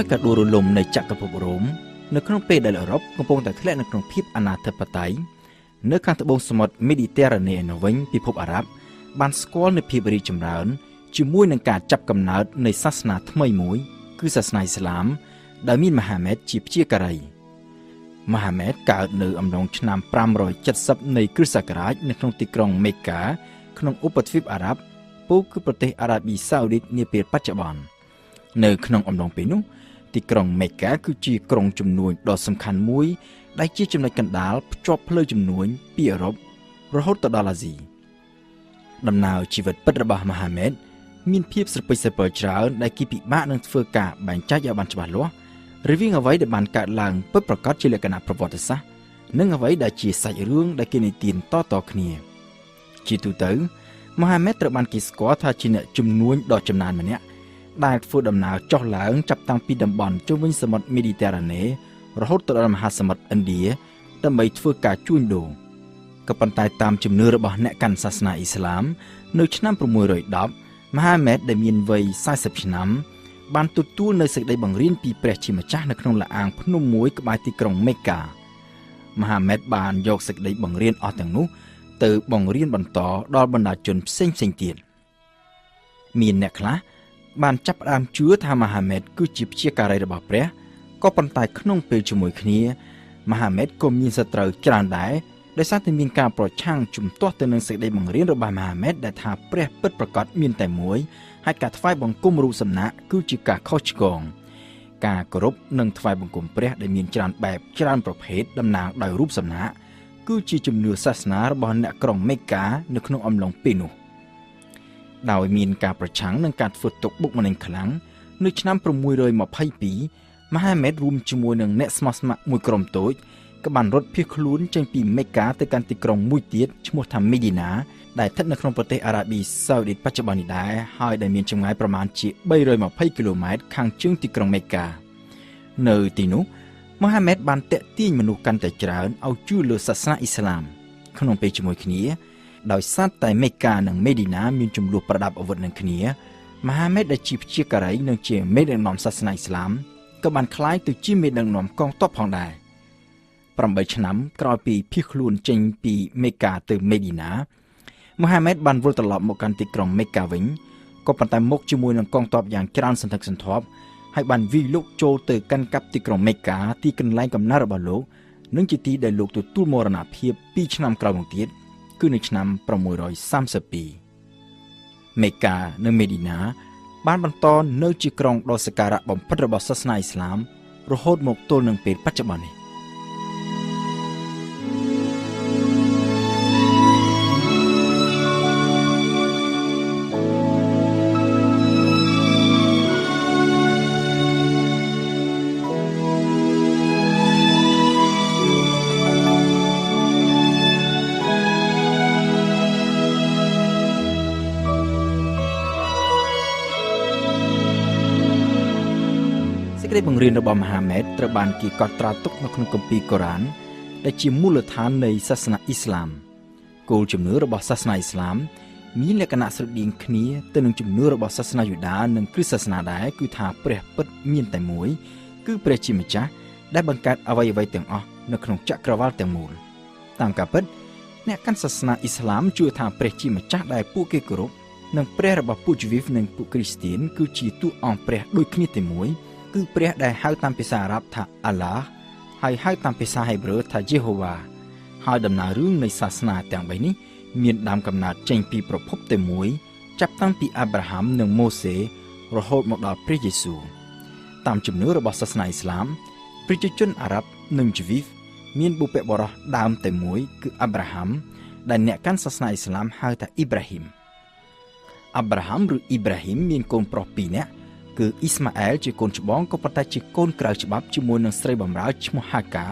យការដួលរលំនៃចក្រភពរ៉ូមនៅក្នុងពេលដែលអឺរ៉ុបកំពុងតែធ្លាក់នៅក្នុងភាពអនាធិបតេយ្យនៅខាងត្បូងសមុទ្រមេឌីទែរ៉ាណេឯនោះវិញពិភពអារ៉ាប់បានស្គាល់នូវភាពរីកចម្រើនជាមួយនឹងការចាប់កំណើតនៃសាសនាថ្មីមួយគឺសាសនាអ៊ីស្លាមដែលមានមហាម៉េតជាព្យាការីមហាម៉េតកើតនៅអំឡុងឆ្នាំ570នៃគ្រិស្តសករាជនៅក្នុងទីក្រុងមេកាក្នុងឧបទ្វីបអារ៉ាប់ពោលគឺប្រទេសអារ៉ាប៊ីសាអូឌីតនាពេលបច្ចុប្បន្ននៅក្នុងអំឡុងពេលនោះទីក្រុងមេកាគឺជាក្រុងជំនួញដ៏សំខាន់មួយដែលជាចំណុចកណ្ដាលភ្ជាប់ផ្លូវជំនួញពីអឺរ៉ុបរហូតទៅដល់អាស៊ីដំណើរជីវិតពិតរបស់មហាម៉េតមានភាពស្រពេចស្រពិលច្រើនដែលគេពិបាកនឹងធ្វើការបែងចែកឲ្យបានច្បាស់លាស់រវាងអ្វីដែលបានកើតឡើងពិតប្រាកដជាលក្ខណៈប្រវត្តិសាស្ត្រនិងអ្វីដែលជាសាច់រឿងដែលគេនិទានតៗគ្នាជាទូទៅមហាម៉េតត្រូវបានគេស្គាល់ថាជាអ្នកជំនួញដ៏ចំណានម្នាក់ដែលធ្វើដំណើរចុះឡើងចាប់តាំងពីតំបន់ជុំវិញសមុទ្រមេឌីទែរ៉ាណេរហូតទៅដល់មហាសមុទ្រឥណ្ឌាដើម្បីធ្វើការជួញដូរក៏ប៉ុន្តែតាមជំនឿរបស់អ្នកកាន់សាសនាអ៊ីស្លាមនៅឆ្នាំ610មហាម៉េតដែលមានវ័យ40ឆ្នាំបានទទួលនៅសេចក្តីបង្រៀនពីព្រះជាម្ចាស់នៅក្នុងល្អាងភ្នំមួយក្បែរទីក្រុងមេកាមហាម៉េតបានយកសេចក្តីបង្រៀនអស់ទាំងនោះទៅបង្រៀនបន្តដល់បណ្ដាជនផ្សេងៗទៀតមានអ្នកខ្លះបានចាប់ផ្ដើមជឿថាមហាម៉េតគឺជាព្យាការីរបស់ព្រះក៏ប៉ុន្តែក្នុងពេលជាមួយគ្នាមហាម៉េតក៏មានសត្រូវច្រើនដែរដោយសារតែមានការប្រឆាំងជំទាស់ទៅនឹងសេចក្តីបង្រៀនរបស់មហាម៉េតដែលថាព្រះពិតប្រាកដមានតែមួយហើយការថ្វាយបង្គំរូបសំណាកគឺជាការខុសឆ្គងការគោរពនិងថ្វាយបង្គំព្រះដែលមានច្រើនបែបច្រើនប្រភេទតំណាងដោយរូបសំណាកគឺជាជំនឿសាសនារបស់អ្នកក្រុងមេកានៅក្នុងអំឡុងពេលនោះដោយមានការប្រឆាំងនិងការធ្វើទុក្ខបុកម្នេញខ្លាំងនៅឆ្នាំ622មហាម៉េតរួមជាមួយនឹងអ្នកស្មោះស្ម័គ្រមួយក្រុមតូចក៏បានរត់ភៀសខ្លួនចេញពីមេកាទៅកាន់ទីក្រុងមួយទៀតឈ្មោះថាមេឌីណាដែលស្ថិតនៅក្នុងប្រទេសអារ៉ាប៊ីសាអូឌីតបច្ចុប្បន្ននេះដែរហើយដែលមានចម្ងាយប្រមាណជា320គីឡូម៉ែត្រខាងជើងទីក្រុងមេកានៅទីនោះមហាម៉េតបានទាក់ទាញមនុស្សកាន់តែច្រើនឲ្យជឿលើសាសនាអ៊ីស្លាមក្នុងពេលជាមួយគ្នាដោយសារតែមេកានិងមេឌីណាមានជម្លោះប្រដាប់អាវុធនឹងគ្នាមហាម៉េតដែលជាព្យាការីនិងជាមេដឹកនាំសាសនាអ៊ីស្លាមក៏បានក្លាយទៅជាមេដឹកនាំកងទ័ពផងដែរ8ឆ្នាំក្រោយពីភៀសខ្លួនចេញពីមេកាទៅមេឌីណាមហាម៉េតបានវិលត្រឡប់មកកាន់ទីក្រុងមេកាវិញក៏ប៉ុន្តែមកជាមួយនឹងកងទ័ពយ៉ាងច្រើនសន្ធឹកសន្ធាប់ហើយបានវាយលុកចូលទៅកាន់កាប់ទីក្រុងមេកាទីកន្លែងកំណើតរបស់លោកនិងជាទីដែលលោកទទួលមរណភាព2ឆ្នាំក្រោយមកទៀតគឺនៅឆ្នាំ632មេកានិងមេឌីណាបានបន្តនៅជាក្រុងដ៏សក្ការៈបំផុតរបស់សាសនាអ៊ីស្លាមរហូតមកទល់នឹងពេលបច្ចុប្បន្ននេះសេចក្តីបង្រៀនរបស់មហាម៉េតត្រូវបានគេកត់ត្រាទុកនៅក្នុងគម្ពីរកូរ៉ានដែលជាមូលដ្ឋាននៃសាសនាអ៊ីស្លាមគោលជំនឿរបស់សាសនាអ៊ីស្លាមមានលក្ខណៈស្រដៀងគ្នាទៅនឹងជំនឿរបស់សាសនាយូដានិងគ្រិស្តសាសនាដែរគឺថាព្រះពិតមានតែមួយគឺព្រះជាម្ចាស់ដែលបង្កើតអ្វីៗទាំងអស់នៅក្នុងចក្រវាលទាំងមូលតាមការពិតអ្នកកាន់សាសនាអ៊ីស្លាមជឿថាព្រះជាម្ចាស់ដែលពួកគេគោរពនិងព្រះរបស់ពួកជីវីសនិងពួកគ្រីស្ទៀនគឺជាតួអង្គព្រះដូចគ្នាតែមួយគឺព្រះដែលហៅតាមភាសាអារ៉ាប់ថាអាឡាហើយហៅតាមភាសាហេប្រឺថាយេហូវ៉ាហើយដំណើររឿងនៃសាសនាទាំងបីនេះមានដើមកំណើតចេញពីប្រភពតែមួយចាប់តាំងពីអាប់រ៉ាហាំនិងម៉ូសេរហូតមកដល់ព្រះយេស៊ូវតាមជំនឿរបស់សាសនាអ៊ីស្លាមប្រជាជនអារ៉ាប់និងជីវីសមានបុព្វបុរសដើមតែមួយគឺអាប់រ៉ាហាំដែលអ្នកកាន់សាសនាអ៊ីស្លាមហៅថាអ៊ីប្រាហ៊ីមអាប់រ៉ាហាំឬអ៊ីប្រាហ៊ីមមានកូនប្រុស2នាក់គឺអ៊ីស្ម៉ាអែលជាកូនច្បងក៏ប៉ុន្តែជាកូនក្រៅច្បាប់ជាមួយនឹងស្រីបម្រើឈ្មោះហាកា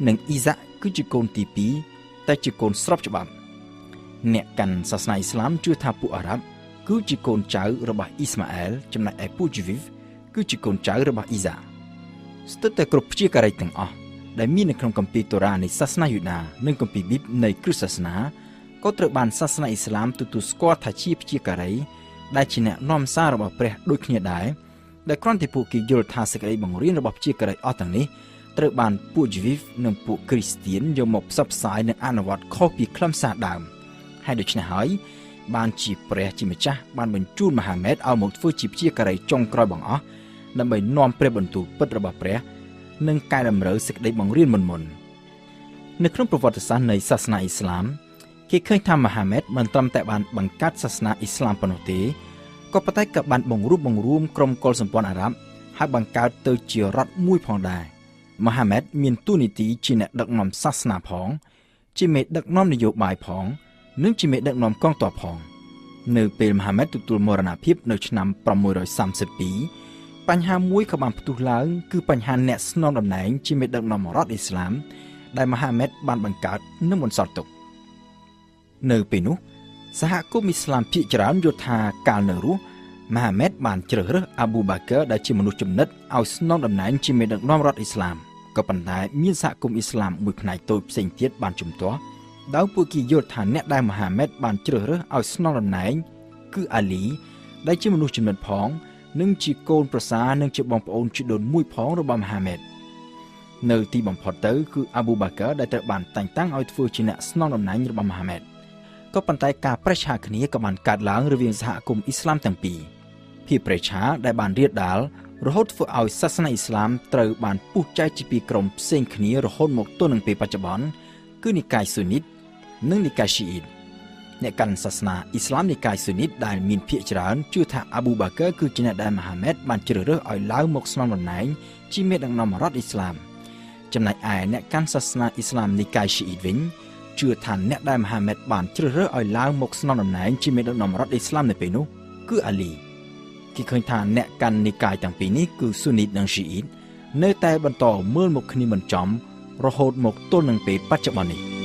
និងអ៊ីសាក់គឺជាកូនទី2តែជាកូនស្របច្បាប់អ្នកកាន់សាសនាអ៊ីស្លាមជឿថាពួកអារ៉ាប់គឺជាកូនចៅរបស់អ៊ីស្ម៉ាអែលចំណែកឯពួកជីវីសគឺជាកូនចៅរបស់អ៊ីសាស្ទើរតែគ្រប់ព្យាការីទាំងអស់ដែលមាននៅក្នុងគម្ពីរតូរ៉ានៃសាសនាយូដានិងគម្ពីរប៊ីបនៃគ្រិស្តសាសនាក៏ត្រូវបានសាសនាអ៊ីស្លាមទទួលស្គាល់ថាជាព្យាការីដែលជាអ្នកនាំសាររបស់ព្រះដូចគ្នាដែរ ដែលគ្រាន់តែពួកគេយល់ថាសេចក្តីបង្រៀនរបស់ព្យាការីអស់ទាំងនេះត្រូវបានពួកជីវីសនិងពួកគ្រីស្ទៀនយកមកផ្សព្វផ្សាយនិងអនុវត្តខុសពីខ្លឹមសារដើមហើយដូច្នេះហើយបានជាព្រះជាម្ចាស់បានបញ្ជូនមហាម៉េតឲ្យមកធ្វើជាព្យាការីចុងក្រោយបង្អស់ដើម្បីនាំព្រះបន្ទូលពិតរបស់ព្រះនិងកែតម្រូវសេចក្តីបង្រៀនមុនៗនៅក្នុងប្រវត្តិសាស្ត្រនៃសាសនាអ៊ីស្លាមគេឃើញថាមហាម៉េតមិនត្រឹមតែបានបង្កើតសាសនាអ៊ីស្លាមប៉ុណ្ណោះទេក៏ប៉ុន្តែក៏បានបង្រួបបង្រួមក្រុមកុលសម្ព័ន្ធអារ៉ាប់ហើយបង្កើតទៅជារដ្ឋមួយផងដែរមហាម៉េតមានតួនាទីជាអ្នកដឹកនាំសាសនាផងជាមេដឹកនាំនយោបាយផងនិងជាមេដឹកនាំកងទ័ពផងនៅពេលមហាម៉េតទទួលមរណភាពនៅឆ្នាំ632បញ្ហាមួយក៏បានផ្ទុះឡើងគឺបញ្ហាអ្នកស្នងតំណែងជាមេដឹកនាំរដ្ឋអ៊ីស្លាមដែលមហាម៉េតបានបង្កើតនិងបន្សល់ទុកនៅពេលនោះសហគមន៍អ៊ីស្លាមភាគច្រើនយល់ថាកាលនៅរស់មហាម៉េតបានជ្រើសរើសអាប៊ូបាកើដែលជាមនុស្សចំណិតឲ្យស្នងតំណែងជាមេដឹកនាំរដ្ឋអ៊ីស្លាមក៏ប៉ុន្តែមានសហគមន៍អ៊ីស្លាមមួយផ្នែកតូចផ្សេងទៀតបានជំទាស់ដោយពួកគេយល់ថាអ្នកដែលមហាម៉េតបានជ្រើសរើសឲ្យស្នងតំណែងគឺអាលីដែលជាមនុស្សចំណិតផងនិងជាកូនប្រសារនិងជាបងប្អូនជីដូនមួយផងរបស់មហាម៉េតនៅទីបំផុតទៅគឺអាប៊ូបាកើដែលត្រូវបានតែងតាំងឲ្យធ្វើជាអ្នកស្នងតំណែងរបស់មហាម៉េតក៏ប៉ុន្តែការប្រេះឆាគ្នាក៏បានកើតឡើងរវាងសហគមន៍អ៊ីស្លាមទាំងពីរភាពប្រេះឆាដែលបានរាលដាលរហូតធ្វើឲ្យសាសនាអ៊ីស្លាមត្រូវបានពុះចែកជាពីរក្រុមផ្សេងគ្នារហូតមកទល់នឹងពេលបច្ចុប្បន្នគឺនិកាយស៊ូនីតនិងនិកាយឈីអ៊ីតអ្នកកាន់សាសនាអ៊ីស្លាមនិកាយស៊ូនីតដែលមានភាគច្រើនជឿថាអាប៊ូបាកើគឺជាអ្នកដែលមហាម៉េតបានជ្រើសរើសឲ្យឡើងមកស្នងតំណែងជាមេដឹកនាំរដ្ឋអ៊ីស្លាមចំណែកឯអ្នកកាន់សាសនាអ៊ីស្លាមនិកាយឈីអ៊ីតវិញជឿថាអ្នកដែលមហាម៉េតបានជ្រើសរើសឲ្យឡើងមកស្នងតំណែងជាមេដឹកនាំរដ្ឋអ៊ីស្លាមនៅពេលនោះគឺអាលីគេឃើញថាអ្នកកាន់និកាយទាំងពីរនេះគឺស៊ូនីតនិងឈីអ៊ីតនៅតែបន្តមើលមកគ្នាមិនចំរហូតមកទល់នឹងពេលបច្ចុប្បន្ននេះ។